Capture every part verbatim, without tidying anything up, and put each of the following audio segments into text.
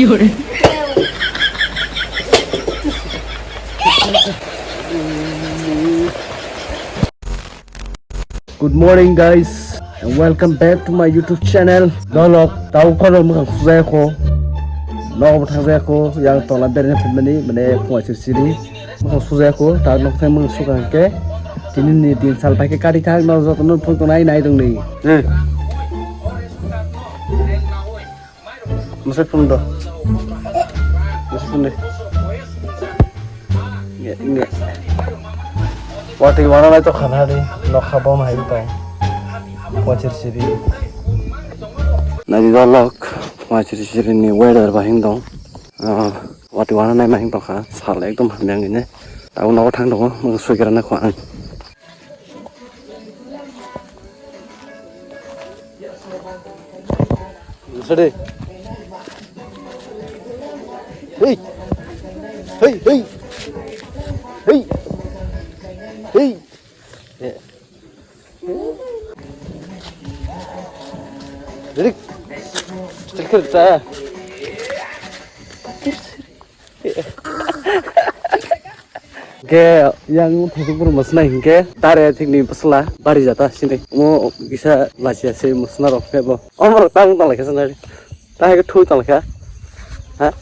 Good morning, guys, and welcome back to my YouTube channel. Dolok, tau kono mwkhang sujaya kho. Nogo thang jaya kho, yang tola bereng phimani, mane phung siri siri. Mwkhang sujaya kho, ta nok thang mwkhang suka ke. Tini ni din sal pai ke kari thang, no joto no phung tonai nai dong ni. Hmm. Mwsai phone do. Mwsai phone de. Nge, nge. Watwi wana nai to khana di. Nokha bo hai to. Wachir siri. Nai di dolok. Wachir siri ni weather bahing dong. Ah, watwi wana nai mahing tongkha. Sal ekdom hamyang ini. Tau nogo thang tongo. Mwsai kira na kho ang. Sade. Hey. Hey, hey. Hey. Hey. Ready? Still kill ta. Ke yang Facebook bro masna hingke tare thik ni pasla bari jata sini mo kisa lachi ase masna rok ke bo omro tang tang lekha sana ta ke thu tang lekha ha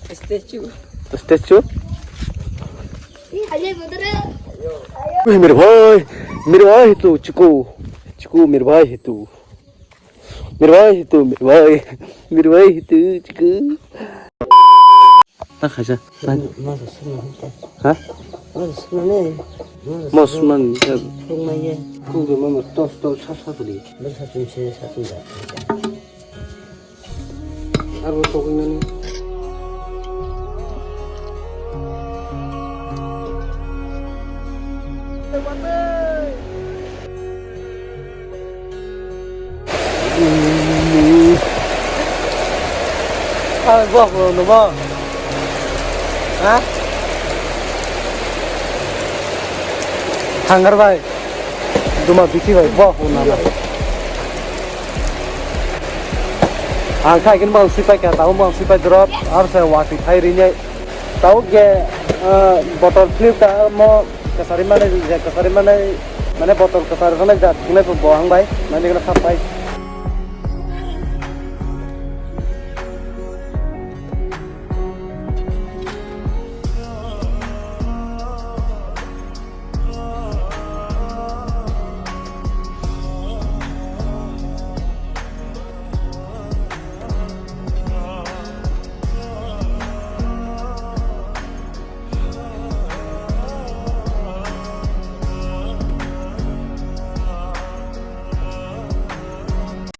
Statue. Statue. Ui, mere bhai, mere bhai tu chiku chiku mere bhai tu. Mirwai hitu, mirwai. Mirwai hitu, chiku. Ta khaisa. Ha? Mosman. Kuge mama tos tos sa sa tuli. Arbo tokoi nani. Ang bo ko no bo. Ha? Hangar bai. Duma bisi bai bo ko na. Ang khai kin bang sipai ka, tau bang sipai drop, ar se wati khai rinai. Tau ge, ah, botol flip ka mo kasari mane, je kasari mane, mane botol kasari mane jat kune bo ang bai, mane kena sap bai.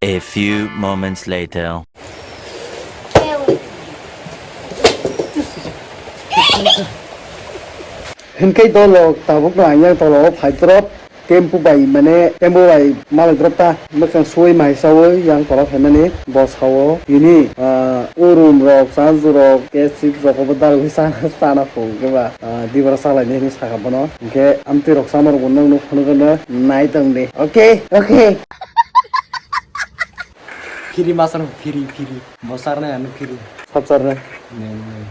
A few moments later. Hinkai dolok tabuk no ang yang tolo o phai drop tempo bai mane tempo bai malai drop ta mwkhang suwi mai sawi yang tolo phaimani bo sao ini ah, urum rok chanju rok ke chips rok obo dalwi sana sana phung keba ah, dibra salai ni hinwi saka bono hingke amtwi rok chamar bo nang nuk phunuk no nai tong di okay okay. Free masar free free. Bosar na ano free. Sapsar na. Ne, ne.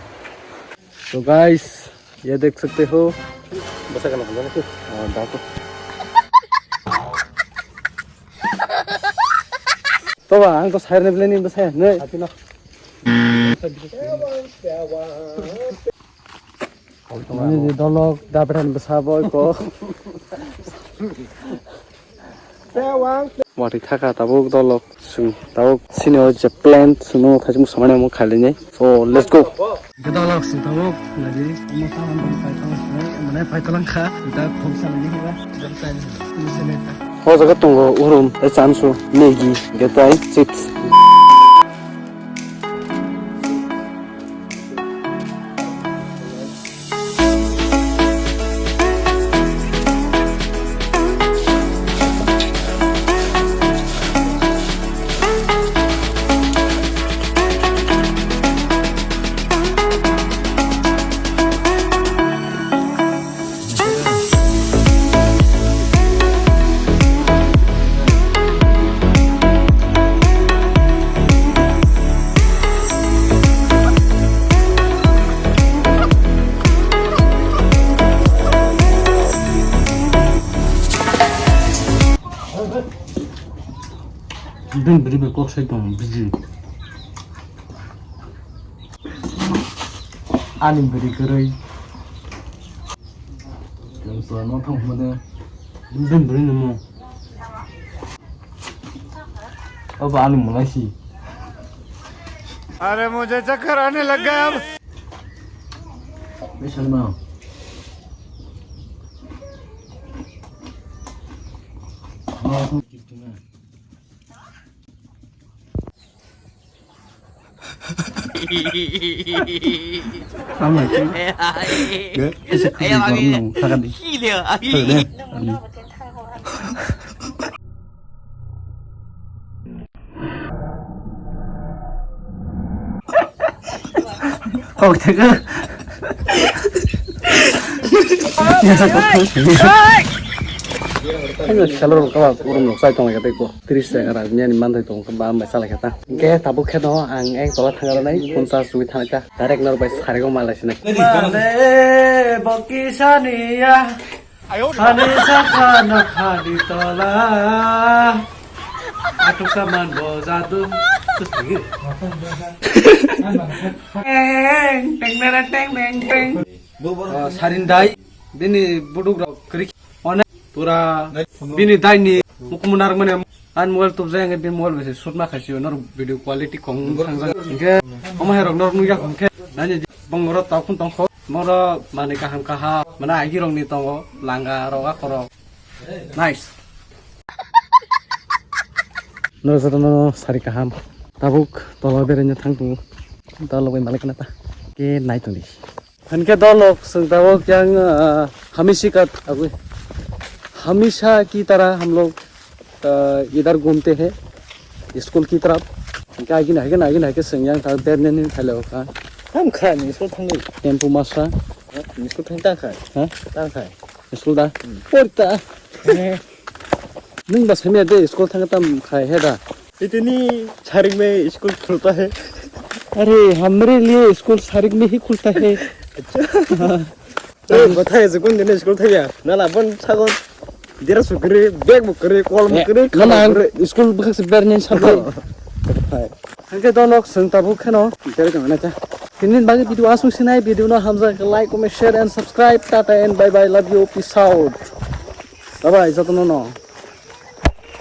So guys, ये देख सकते हो। Basa kana basa na. Ah, dato. To ba, ang to sayar ne bele ni basa ne. Ati na. Ini di dolok dabran basa boy ko. Wati thaka tabuk dolok sung tabuk sini o je plant sunu thajim samani mo khalinai. So let's go. Dolok sung tabuk lagi mo saman pai tabuk mane pai talang kha ta khum samani ba. O jaga tongo urum e chansu negi getai chips. Bini bwrwi bai kok sai tong bwswk. Ani bwrwi kwrwi. Tongsa no thang hwnmani. Bini bwrwi ni mung. Abo ani mwlai si. अरे मुझे चक्कर आने लग गया अब। Bai salma. Tama sih. Kaisa khajui gormung sakani. Tuh, deh. Kok thega. Ano salor kaba urum nok sai tong lagi teko. Tris jaga rak niani mantai tong kaba ambai salai kata. Ke tabuk khe no ang ek tola thang nai phone charge rwi thang ka. Direct nor bai sari go malai sinai. Male bokisania. Ani saka na khali tola. Atuk saman bo jadu. Terus lagi. Teng, teng, teng, teng, teng, teng. Oh, Sarin dai, bini buduk rok krik. Onek pura bini dai ni mukumunar mane an mobile tup jai nge bini mobile bese shoot ma khaisi nor video quality kong thang jang. Inke omo hai rok nor nugya kong khe nani bongoro tau khun tong kho. Moro mani kaham kaha, mana agi rok ni tongo, langa rok, akorok. Nice. Noro jotono sari kaham. Tabuk tolo beraina thang tongo. Tolo bai malik na ta. Ke nai tongdi. Hanke dolok sung tabuk yang, ah, hamishi ka, abui. Hamisha ki tarah hum log, ah, idhar ghumte hain. School ki taraf. Ka gina, gina, gina, ke sengyang ta berne ni thale ka. Ham kha ni school thangni. Tempu masra. Ni school thang ta kha. Ha? Ta kha. School da. Hmm. Porta. Nung ba samya de school thang tam khai he da. Itni sarik me school khulta hai. अरे, हमरे लिए स्कूल सारिक में ही खुलता है। Ei, bathai se kun dine school thaya. Nala bon sago dira sukri, bag bukri, kol bukri, mana kol bukri. School bwkhak se bernin sabri. Hai. Hangke donok sung tabuk kheno. Tere tong na cha. Tinin bagi video asung sinai video no hamjak like, comment, share and subscribe. Tata and bye bye. Love you. Peace out. Bye bye. Jotono no.